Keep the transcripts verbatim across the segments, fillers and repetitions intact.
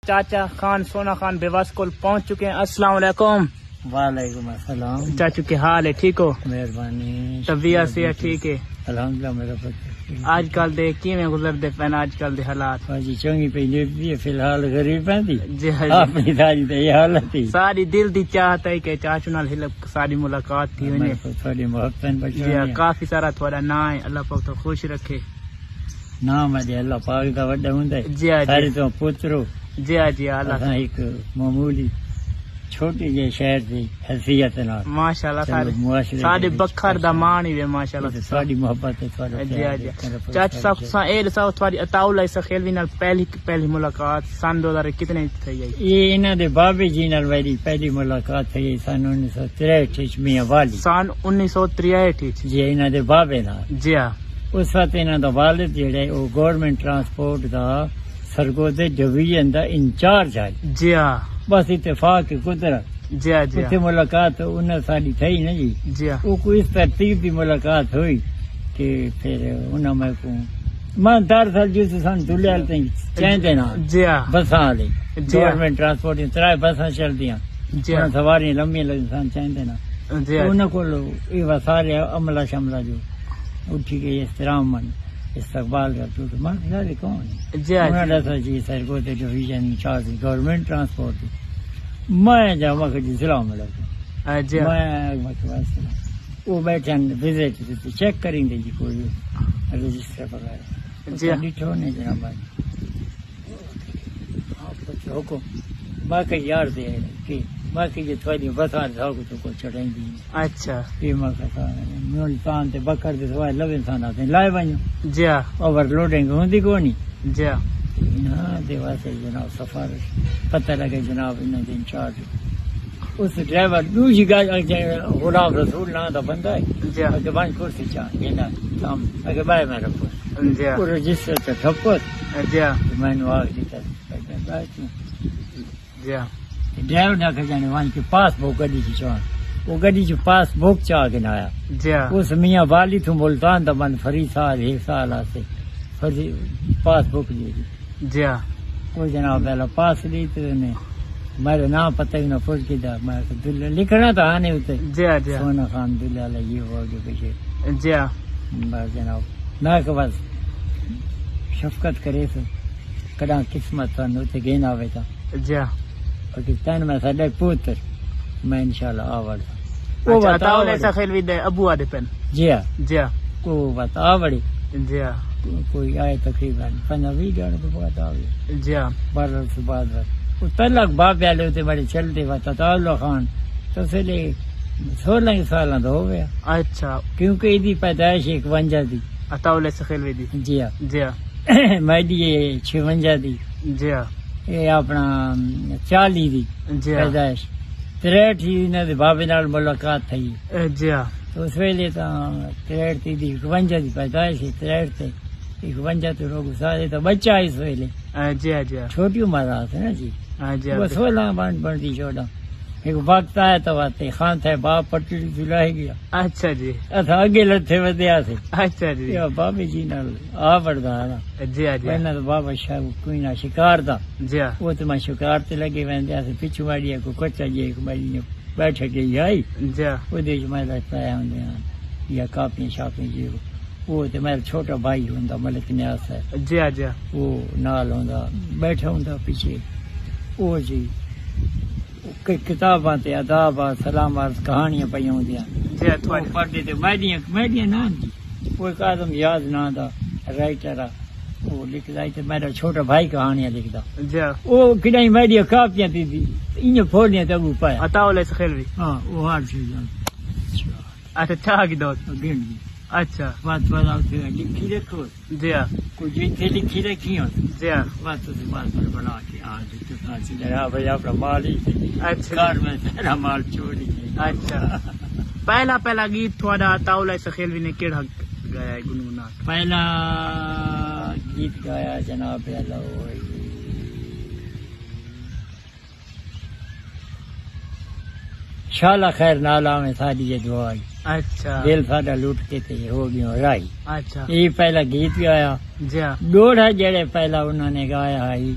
چاچا خان سونا خان بیوس کول پہنچ چکے ہیں۔ السلام علیکم۔ وعلیکم السلام۔ چاچو، کیا حال ہے؟ ٹھیک ہو؟ مہربانی۔ طبیعت صحت ٹھیک ہے؟ الحمدللہ، میرا پتر ٹھیک ہے۔ آج کل دے کیویں گزردے پئے نے آج کل دے حالات؟ ہاں جی، چنگی پئی نبھدی ہے، فی الحال غریب ہیں دی۔ جی ہاں جی۔ اپݨی ساری تے یہ حالت ہے۔ ساری دل دی چاہت ہے کہ چاچو نال ہلک ساری ملاقات تھی ونڄے۔ میرے کو تھوڑی محبت ہیں بچوں جی ہاں، نے۔ کافی سارا تھوڑا نام ہے، اللہ پاک تو خوش رکھے۔ نام ہے جی اللہ پاک دا وݙا ہوندا ہے۔ جی ہاں جی۔ سارے تو پترو۔ جی ہاں جی، اللہ اساں ہک معمولی چھوٹی جہی شہر دی حیثیت نال۔ ماشاءاللہ، چلو، سارے، معاشرے سارے دے وچ بکھر دا مان ہی وے، ماشاءاللہ۔ تے تہاݙی محبت ہے، تہاݙا جی پیار ہاں ہے، جی۔ تہاݙا چاچا صاحب، ساں اے ݙساؤ، تہاݙی عطاء اللہ سخیلوی نال پہلی، پہلی ملاقات سن دو ہزار کتنے وچ تھئی ہئی؟ اے انہاں دے بابے جی نال میری پہلی ملاقات تھئی ہئی سن انیس سو تریہٹھ وچ میاں والی۔ سن انیس سو تریہٹھ وچ؟ جی، انہاں دے بابے نال۔ جی ہاں۔ اس وقت انہاں دا والد جیڑھا ہے، او گورنمنٹ ٹرانسپورٹ دا سرگودھے ڈویژن دا انچارج ہے۔ جی ہاں۔ بس اتفاق قدرت۔ جی ہاں، جی ہاں۔ اتھے ملاقات انہاں ساݙی تھئی نا جی۔ جی ہاں۔ او کوئی اس ترتیب دی ملاقات ہوئی کہ پھر انہاں میکوں، میں دراصل جس سن دلیال تئیں چیندے نا۔ جی ہاں۔ بساں والے۔ جی ہاں۔ گورنمنٹ ٹرانسپورٹ دیاں ترائے بساں چلدیاں۔ جی ہاں۔ انہاں سواریاں لمبیاں لڳدیاں سن، چیندے نا۔ جی ہاں۔ انہاں کول اے وسارے عملہ شملہ جو اٹھی ڳئی احترام من استقبال کر تو، تو میں پوچھا، "جی کون ہے؟" جی ہاں، انہاں جی۔ ݙسا، "جی سرگودھے ڈویژن انچارج گورنمنٹ ٹرانسپورٹ۔" میں جا، میں کہا، "جی سلام علیکم۔" ہاں جی۔ میں، میں کہا، "السلام۔" وہ بیٹھے ہیں، وزٹ تے چیک کریں دے جی کوئی رجسٹر وغیرہ۔ جی۔ ݙٹھو نہیں جناب بھائی۔ آپ کچھ حکم۔ میں کہا، "یار دے کہ، میں کہا، یہ تھوڑی وسان تھا کو تو کو چڑھائیں دی۔" اچھا۔ یہ میں کہا، "ملتان تے بکر دے سوائے لوے انسان آتے لائے ونڄو۔" جی ہاں۔ اوور لوڈنگ ہوندی کونی۔ جی ہاں۔ انہاں دے واسطے جناب سفر پتہ لگے جناب انہاں دے انچارج۔ اس ڈرائیور دوجھی گاڑی، غلام رسول ناں دا بندہ ہے۔ جی ہاں۔ اگے ونڄ کرسی چا، یہ نہ، تم اگے بائے میرا پوت۔ جی ہاں۔ وہ رجسٹر تے ٹھپس۔ جی ہاں۔ میں نو آگ دیتا۔ جی ہاں۔ ڈرائیور نے آکھیا، "جانے ونڄ کے پاس بک گڈی چ چوان۔" وہ گڈی چ پاس بک چا کے نہ آیا۔ جی ہاں۔ اس میاں والی تھوں ملتان دا من فری سال، ایک سال آسے۔ فری پاس بک دے دی۔ جی ہاں۔ وہ جناب پہلا پاس لی تو نے میرا نام پتہ ہی نہ پوچھ کے دا۔ میں کہ دل لکھنا تھا آنے ہوتے۔ جی ہاں، جی ہاں۔ سونا خان دل والا یہ ہو جو پیچھے۔ جی ہاں۔ بس جناب، میں کہ بس شفقت کرے سے، کداں قسمت تھانوں تے گھن آوے تاں۔ جی ہاں۔ باقی تین میں ساڈے پوتر، میں انشاءاللہ آوڑ۔ اچھا، عطا اللہ سخیلوی دے ابو آدے پن؟ جی ہاں۔ جی ہاں۔ وہ بات آوڑی۔ جی ہاں۔ کو-، کوئی آئے تقریباً پندرہ ویہہ ݙینھ دے بعد آوے۔ جی ہاں۔ بارہ سال بعد۔ وہ تلک بابے والے اتے بڑے چلدے وقت عطا اللہ خان تو سے لے سولہ سالاں دا ہو گیا۔ اچھا۔ کیونکہ ایدی پیدائش اکونجا دی۔ عطا اللہ سخیلوی دی۔ جی ہاں۔ جی ہاں۔ میݙی اے چھونجا دی۔ جی ہاں۔ اے اپݨا چالی دی جی ہاں۔ پیدائش۔ تریہٹھ ہی انہاں دے بابے نال ملاقات تھئی۔ اے جی ہاں۔ تو اس ویلے تاں تریہٹھ دی اکونجا دی پیدائش ہے، تریہٹھ تے اکونجا تے لوگ سارے تاں بچہ اس ویلے۔ اے جی ہاں، جی ہاں۔ چھوٹی عمر آ تے نا جی۔ اے جی ہاں۔ وہ سولہ بݨ بݨ دی چھوڑا۔ ہک وقت آیا تاں واسطے خان صاحب آپ پٹڑی جلائی گیا۔ اچھا جی۔ اساں اڳے لتھے ودے ہاسے۔ اچھا جی۔ یا بابے جی نال آ وڑدا ہا نا۔ جی ہاں، جی ہاں۔ پہلاں تاں بابا شاہ کوئی نہ شکار دا۔ جی ہاں۔ وہ تے میں شکار تے لڳے ویندے ہاسے، پچھوں والی کو کچا جی، ایک باری نے بیٹھ گئی آئی۔ جی ہاں۔ وہ دے میں رکھتا ہے ہوندے ہاں۔ یا کاپیاں شاپیاں جی۔ وہ تے میرا چھوٹا بھائی ہوندا ملک نیاز صاحب۔ جی ہاں، جی ہاں۔ وہ نال ہوندا، بیٹھا ہوندا پیچھے۔ وہ جی۔ کہ کتاباں تے آداب آ، سلام عرض، کہانیاں پئیاں ہوندیاں۔ جی، تھوڑی۔ وہ پڑھدے تے میݙیاں، میݙیاں نہ ہوندی۔ وہ ایک آدم یاد ناں دا رائٹر آ، وہ لکھدا تے میݙا چھوٹا بھائی کہانیاں لکھدا۔ جی۔ وہ کݙاہیں میݙیاں کاپیاں تے دی، انہیں پھولیاں تے اڳوں پایا۔ عطا اللہ سخیلوی۔ ہاں، وہ ہر چیز جاندا۔ اچھا، چاہ کی دوست۔ گھن دی۔ اچھا۔ بات بات آتے لکھی رکھو۔ جی ہاں۔ کوئی جتھے لکھی رکھی ہو۔ جی ہاں۔ بس تسی پاسپورٹ بݨا کے آ جاؤ، تے ساچی جگہ بھئی اپݨا مال ہی۔ اچھا۔ گھر میں سارا مال چوری ہے۔ اچھا۔ پہلا، پہلا گیت تہاݙا عطا اللہ سخیلوی نے کیڑھا ڳایا ہے گنگناک؟ پہلا گیت ڳایا جناب اللہ ہوئی۔ شالا خیر نال آویں ساݙی اے دعا ہئی۔ اچھا۔ دل ساݙا لٹ کے تے ہو ڳیوں راہی۔ اچھا۔ اے پہلا گیت ڳایا۔ جی ہاں۔ ݙوہڑا جیڑھے پہلا انہاں نے ڳایا ہئی،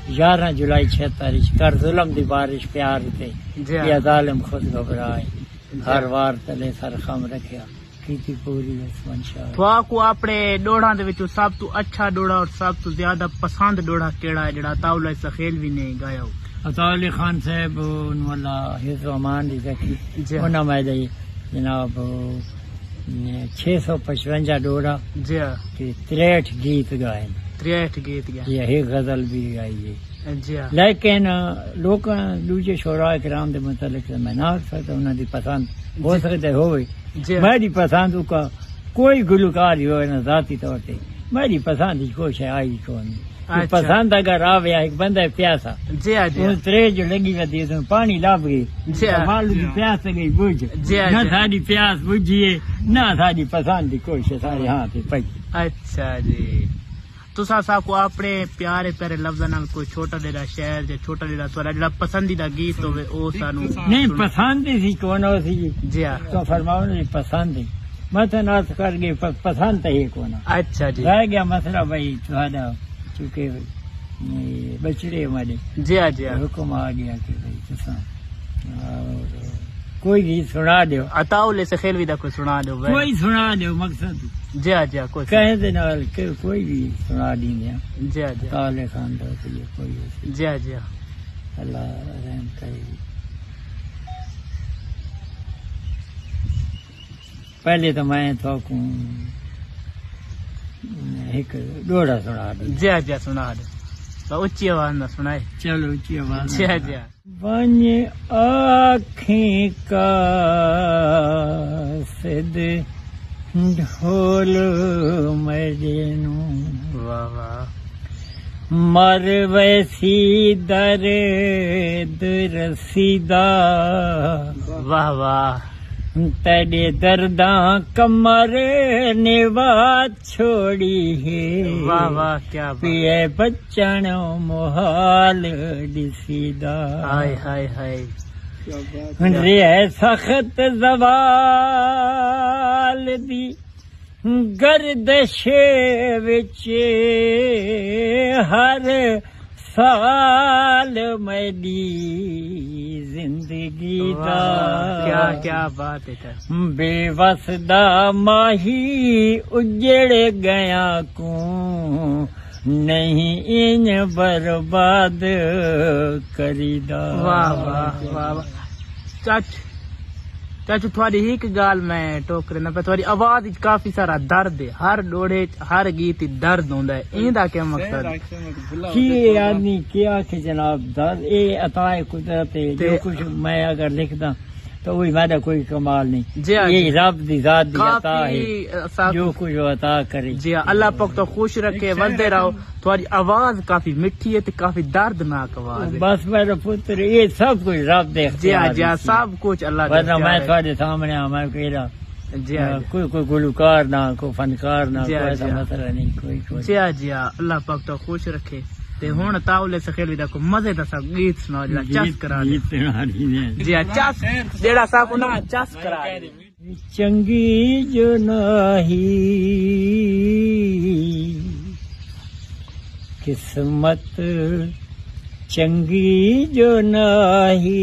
یارہاں جولائی چھہتر اچ کر ظلم دی بارش پیار تے، جی ہاں۔ یا ظالم خود گھبرائے، جی ہر ہاں۔ وار تلے سر خم رکھیا، کیتی پوری اس منشا۔ تھواکوں اپݨے ݙوہڑاں دے وچوں سب توں اچھا ݙوہڑا اور سب توں زیادہ پسند ݙوہڑا کیڑھا ہے، جیڑھا عطاء اللہ سخیلوی نے ڳایا ہو؟ عطاء اللہ خان صاحب نوں اللہ حفظ و امان دی رکھی۔ جی۔ انہاں میں دے جناب، چھ سو پچونجا ݙوہڑا، جی ہاں۔ تے تریہٹھ گیت ڳائے۔ تریہٹھ گیت ڳائے۔ یہ ہے غزل بھی ڳائی ہے۔ جی ہاں۔ لیکن لوکاں، ݙوجھے شعراء کرام دے متعلق تے میں نہ آکھ سڳدا، انہاں دی پسند ہو جی۔ سڳدے ہووے۔ جی ہاں۔ میݙی پسند اکا کوئی گلوکار ہی ہووے نا، ذاتی طور تے میݙی پسند اچ کوئی شے آئی کون۔ اچھا۔ پسند اگر آوے، ہک بندہ پیاسا۔ جی ہاں، جی ہاں۔ اوں تریہٹھ جو لڳی ودی، اس نوں پاݨی لبھ ڳئی۔ جی ہاں۔ مالو دی پیاس تے ڳئی بجھ۔ جی ہاں، نہ جی ہاں۔ ساݙی پیاس بجھی ہے، نہ ساݙی پسند دی کوئی شے ساݙے ہاں تے پئی۔ اچھا جی۔ تساں ساکوں اپݨے پیارے پیارے لفظاں نال کوئی چھوٹا جیڑھا شعر یا چھوٹا جیڑھا تہاݙا جیڑھا پسندیدہ گیت ہووے، او سانوں نہیں، سݨ- پسند ہی سی، کون ہو سی؟ جی ہاں۔ تو فرماؤ نہیں، پسند ہی۔ میں تو ناس کر گئی، پ-، پسند تو ہی کون۔ اچھا جی۔ رہ گیا مسئلہ بھائی تہاݙا، چونکہ یہ بچڑے ہمارے جی ہاں، جی ہاں۔ حکم آ گیا کہ بھائی تساں اور کوئی گیت سݨا ݙیو۔ عطاء اللہ سخیلوی دا کوئی سݨا ݙیو بھائی۔ کوئی سݨا ݙیو، مقصد جی ہاں، جی ہاں، کوئی کہیں دے نال کہ کوئی بھی سݨا ݙیندے ہیں۔ جی ہاں، جی ہاں۔ عطاء اللہ خان دا کوئی، کوئی ہو سی۔ جی ہاں، جی ہاں۔ اللہ رحم کرے۔ پہلے تو میں تھوکوں ہک ݙوہڑا سݨا ݙینداں۔ جی ہاں، جی ہاں، سݨا ݙیو۔ تو اچی آواز نہ سݨائے۔ چلو، اچی آواز جی نہ ہاں، سݨائے۔ جی ہاں۔ ونڄ آکھیں قاصد ڈھول میݙے نوں۔ واہ واہ۔ مر ویسی درد رسیدہ۔ واہ واہ۔ تیݙے درداں کمر نوا چھوڑی ہے۔ واہ واہ، کیا بات۔ پئے بچݨ محال ݙسیدا۔ ہائے، ہائے، ہائے۔ کیا بات ہے۔ رہے سخت زوال دی گردش وچ ہر سال میݙی زندگی واہ، دا۔ کیا، کیا بات ہے۔ بے وس دا ماہی اجڑ ڳیا کوں نہیں انج برباد کریدا۔ واہ، واہ، واہ، واہ۔ چچ، چچ، تھوڑی ہک ڳالھ میں ٹوک ݙینا پیا، تھوڑی آواز وچ کافی سارا درد ہے، ہر ݙوہڑے وچ، ہر گیت وچ درد ہوندا ہے، ایندا کیا مقصد؟ کی آدمی کیا کہ جناب، درد اے عطا قدرت ہے، جو تے کچھ میں اگر لکھدا تو وہی میݙا کوئی کمال نہیں۔ جی ہاں، یہ جی۔ رب دی ذات دی عطا ہے، کافی، آ، سب جو کچھ وہ عطا کرے۔ جی ہاں، اللہ پاک تو خوش رکھے، ودے رہو۔ تھوڑی آواز کافی مٹھی ہے تے کافی دردناک آواز ہے۔ بس میرا پتر، یہ سب کچھ رب دے جی ہاں، اختیار جی ہاں، وچ ہے۔ سب کچھ اللہ دے ورنہ اختیار میں ہے۔ تھوڑے سامنے آواں، میں کہڑا، جی ہاں، آ، جی۔ کوئی، کوئی گلوکار نہ، کوئی فنکار نہ، جی ہاں، کوئی ایسا جی ہاں۔ مسئلہ نہیں، کوئی، کوئی۔ جی ہاں، جی ہاں، اللہ پاک تو خوش رکھے۔ تے ہݨ عطاء اللہ سخیلوی دا کوئی مزے دا سا گیت سݨاؤ، جیڑھا گیت، چس کرا ݙے۔ گیت سݨا ݙیندے ہیں۔ جی ہاں، چس، جیڑھا ساکوں نہ چس کرا ݙے۔ چنڳی جو ناہی قسمت، چنڳی جو ناہی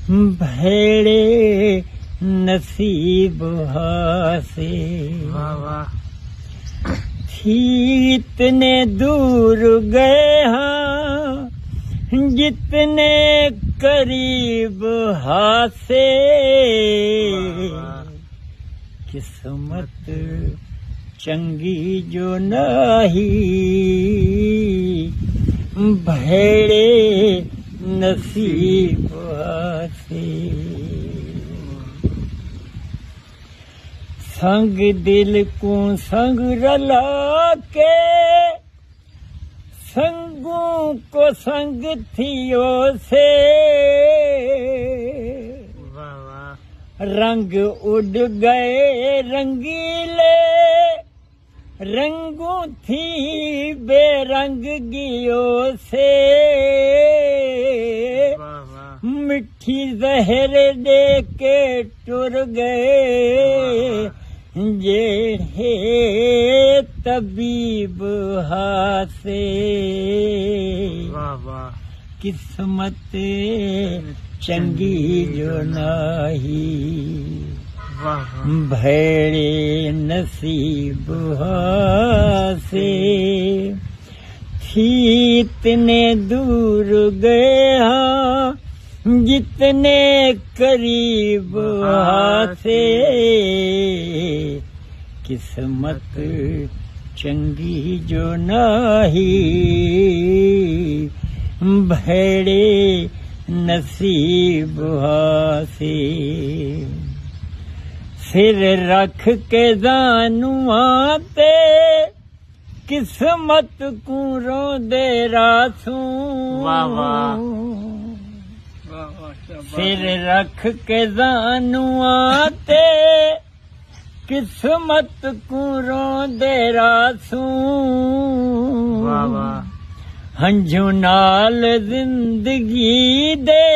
بھیڑے نصیب ہاسے۔ واہ واہ۔ تھی اتنے دور گئے ہاں، جتنے قریب ہاسے۔ واہ واہ۔ قسمت چنڳی جو ناہی، بھیڑے نصیب ہاسے۔ سنگ دل کوں سنگ رلا کے، سنگوں کو سنگ تھیوسے۔ واہ واہ۔ رنگ اݙ ڳئے رنگیلے، رنگوں تھی بے رنگ ڳیوسے۔ واہ واہ۔ مٹھی زہر ݙے کے ٹر ڳئے، واہ واہ۔ جیڑھے طبیب ہاسے۔ واہ واہ۔ قسمت چنگی جو ناہی، واہ واہ۔ بھیڑے نصیب ہاسے۔ تھی اتنے دور گئے ہاں، جتنے قریب ہاسے۔ قسمت چنگی جو ناہی، بھیڑے نصیب ہاسے۔ سر رکھ کے زانواں تے قسمت کوں روندے راسوں۔ واہ واہ۔ واہ واہ، کیا بات سر ہے۔ رکھ کے زانواں تے قسمت کوں روندے راسوں۔ واہ واہ۔ ہنجھوں نال زندگی دے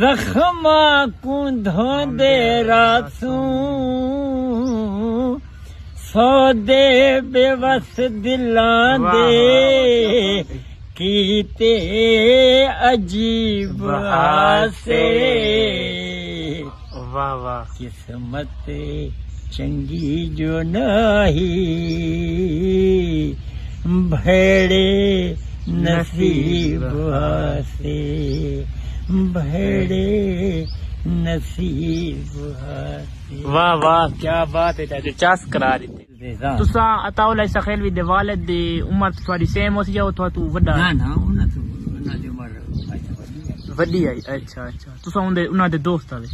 زخماں کوں دھوندے راسوں، سودے بے وس دلاں واہ، دے واہ، واہ، واہ۔ کیتے عجیب واہ۔ ہاسے۔ واہ، واہ۔ قسمت چنگی جو ناہی، بھیڑے نصیب ہاسے، بھیڑے نصیب ہاسے۔ واہ واہ، کیا بات ہے چاچو، چس کرا ݙتے۔ تساں عطا اللہ سخیلوی دے والد دی عمر تہاݙی سیم ہوسی یا او تہاݙے توں وݙا؟ نہ، نہ، انہاں توں، انہاں دی عمر وݙی ہے۔ وݙی ہے، اچھا، اچھا۔ تساں اوندے، انہاں دے دوست ہاوے؟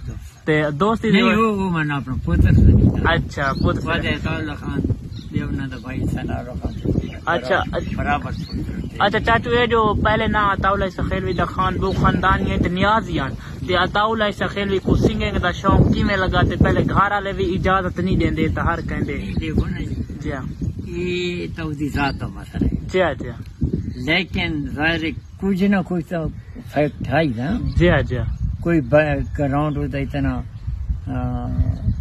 دوست۔ تے دوستی دی نہیں، وجہ او، او میں اپݨا پتر سمجھدا۔ اچھا، پتر۔ واجہ عطا اللہ خان تے انہاں دا بھائی ثناء اللہ خان۔ اچھا، اچھا۔ برابر پتر۔ اچھا چاچو، اے جو پہلے ناں عطا اللہ سخیلوی دا خان، ٻہوں خاندانی ہے تے نیازی ہن۔ تے عطا اللہ سخیلوی کوں سنگنگ دا شوق کیویں لڳا؟ تے پہلے گھر والے وی اجازت نہیں ݙیندے تاں ہر کہندے۔ نہیں، ݙیکھو نا جی۔ جی ہاں۔ اے تاں اوندی ذات دا مسئلہ ہے۔ جی ہاں، جی ہاں۔ لیکن ظاہر ہے کجھ نہ کجھ تاں فیکٹ ہے ہی نا۔ جی ہاں، جی ہاں۔ کوئی بیک گراؤنڈ اوندا اتنا، آ،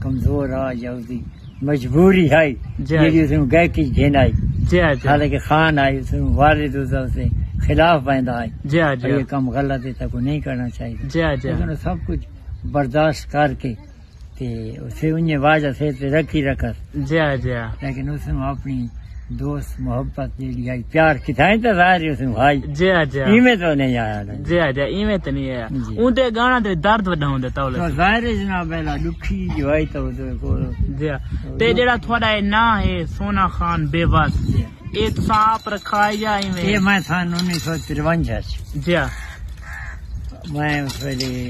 کمزور ہے یا اوندی مجبوری ہے، جی ہاں۔ جیڑھی اس کوں گائیکی گھن آئی۔ جی ہاں، جی ہاں۔ حالانکہ خان آئی، اس کوں والد اس دا اس دے خلاف ویندا ہے۔ جی ہاں، جی ہاں۔ یہ کم غلط ہے، تاں کوں نہیں کرنا چاہیے۔ جی ہاں، جی ہاں۔ لیکن سب کچھ برداشت کر کے تے اسے انہیں واجہ سے تے رکھی رکھس۔ جی ہاں، جی ہاں۔ لیکن اس نوں اپݨی دوست محبت جیڑھی ہے، پیار کتھائیں تے ظاہر ہے اس نوں بھائی۔ جی ہاں، جی ہاں۔ ایویں تو نہیں آیا نا۔ جی ہاں، جی ہاں، ایویں تو نہیں آیا۔ جی۔ اون تے گانا تے درد وݙا ہوندا تاں تو ظاہر ہے جناب، پہلا ݙکھی جو ہے تو اس کول۔ جی ہاں۔ تے جیڑھا تہاݙا اے ناں ہے سونا خان بے وس۔ جی ہاں۔ اے تساں آپ رکھا یا ایویں؟ اے میں سن انیس سو ترونجا اچ۔ جی ہاں۔ میں اس ویلے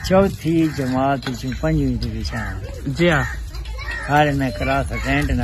چوتھی جماعت اچوں پنجویں دے وچ آں۔ جی ہاں۔ حالے میں کلاس اٹینڈ نہ